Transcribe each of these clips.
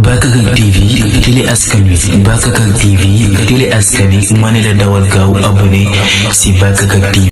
Bakakak TV télé askan wi Bakakak TV télé askan wi ma ne la dawal gaaw abonné si Bakakak TV.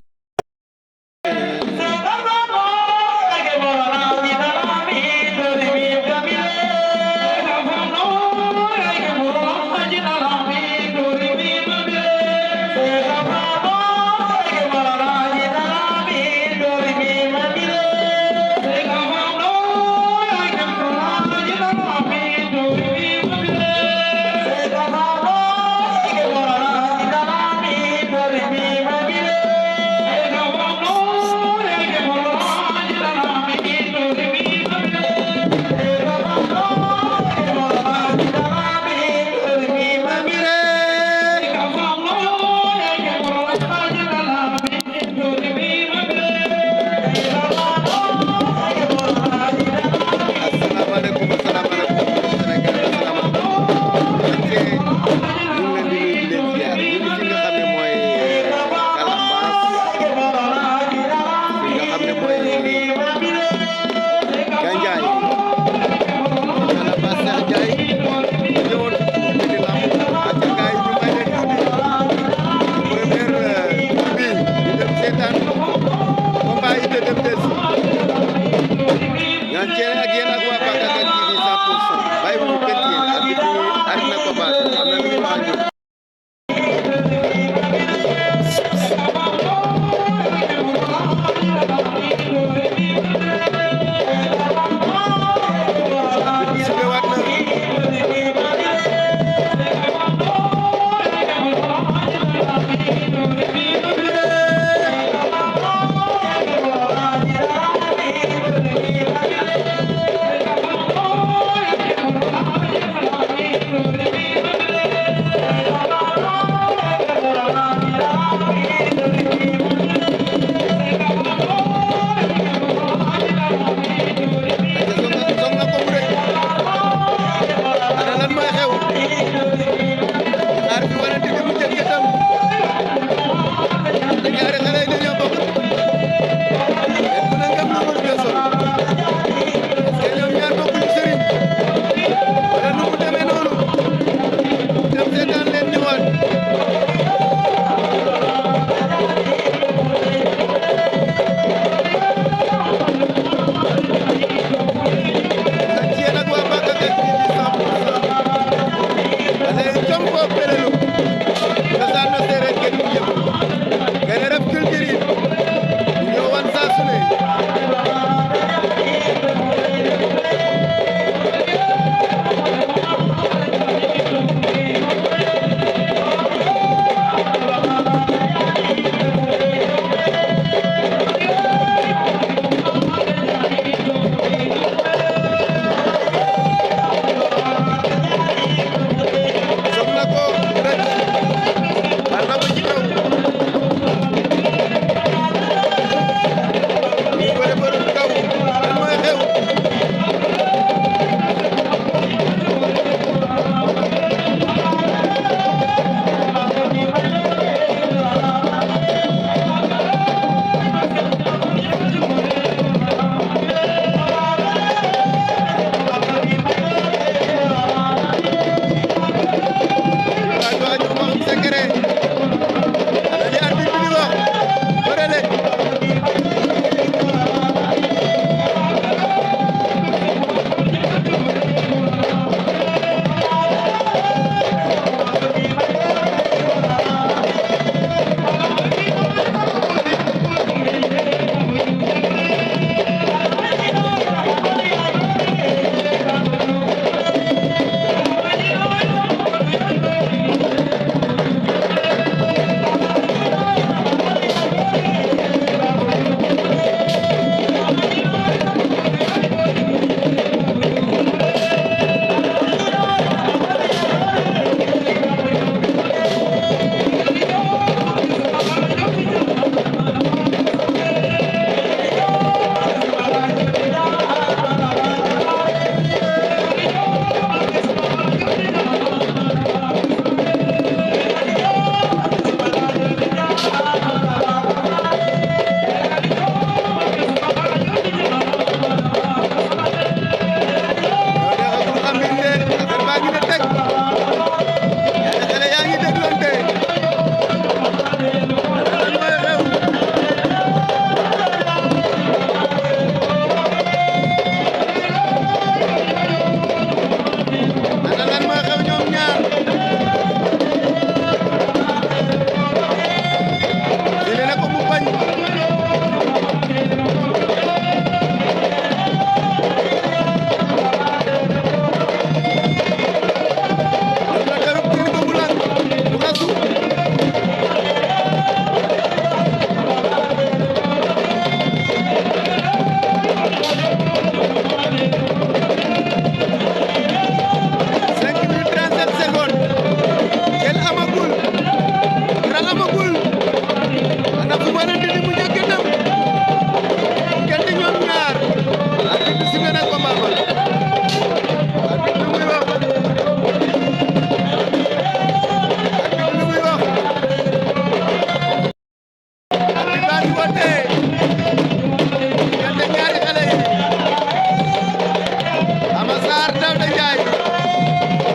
Sarr Daouda Ndiaye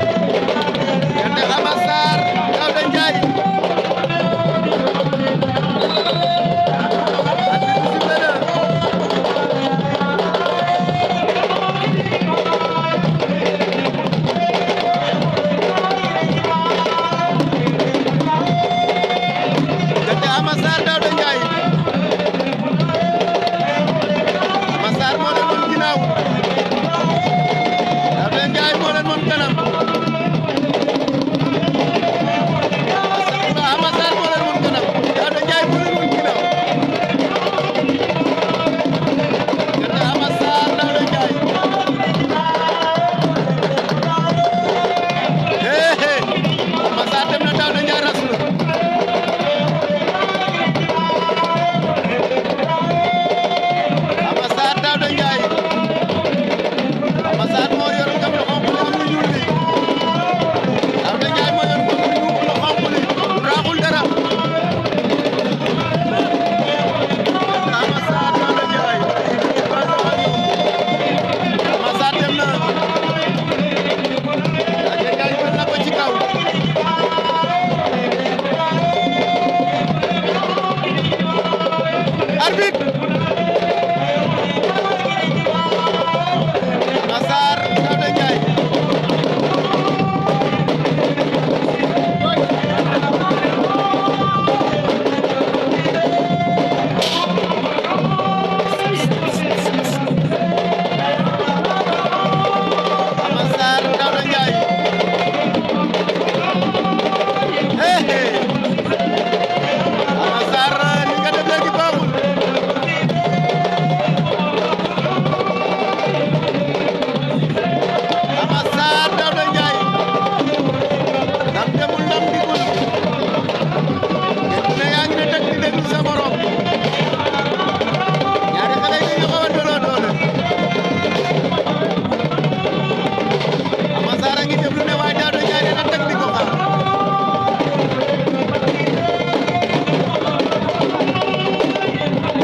diggante Ama Sarr Daouda Ndiaye Ama Sarr Daouda Ndiaye Ama Sarr moo leen woon ginnaaw Daouda Ndiaye moo leen woon kanam Ama Sarr moo leen woon kanam Daouda Ndiaye moo leen woon ginnaaw diggante Ama Sarr Daouda Ndiaye Ama Sarr dem na Daouda Ndiaye rasu na Ama Sarr Daouda Ndiaye Ama Sarr moo yor ngam lu xonq li am lu ñuul li Daouda Ndiaye moo yor ngam lu xonq li raaxul dara Ama Sarr Daouda Ndiaye Ama Sarr dem na Daouda Ndiaye jël na ko ci kaw arbitre Ama Sarr Daouda Ndiaye Ama Sarr Daouda Ndiaye Ama Sarr li nga def léegi baaxul Ama Sarr Daouda Ndiaye ndam demul ndam dikul kenn ku ne yaa ngi ne teg di déglu sa morom ñaari xale yi ñu xaw a dooloo doole Ama Sarr a ngi déglu ne waaye Daouda Ndiaye dina teg di ko xaar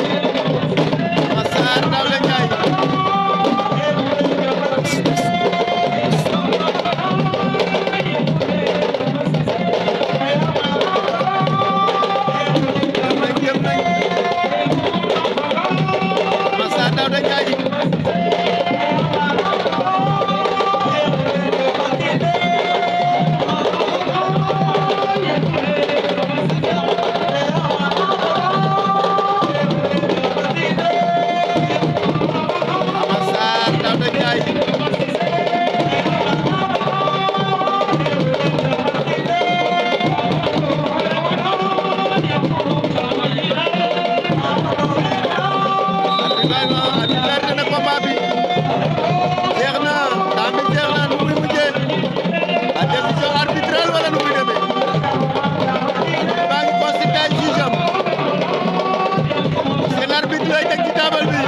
Ama Sarr Daouda Ndiaye jëm nañ Ama Sarr Daouda Ndiaye Ama Sarr Daouda Ndiaye arbitre na combat bi jeex na temps bi jeex na nu muy mujjee a décision arbitrale wala nu muy demee arbitre baa ngi consulté ay juge am seen arbitre lay teg ci table bi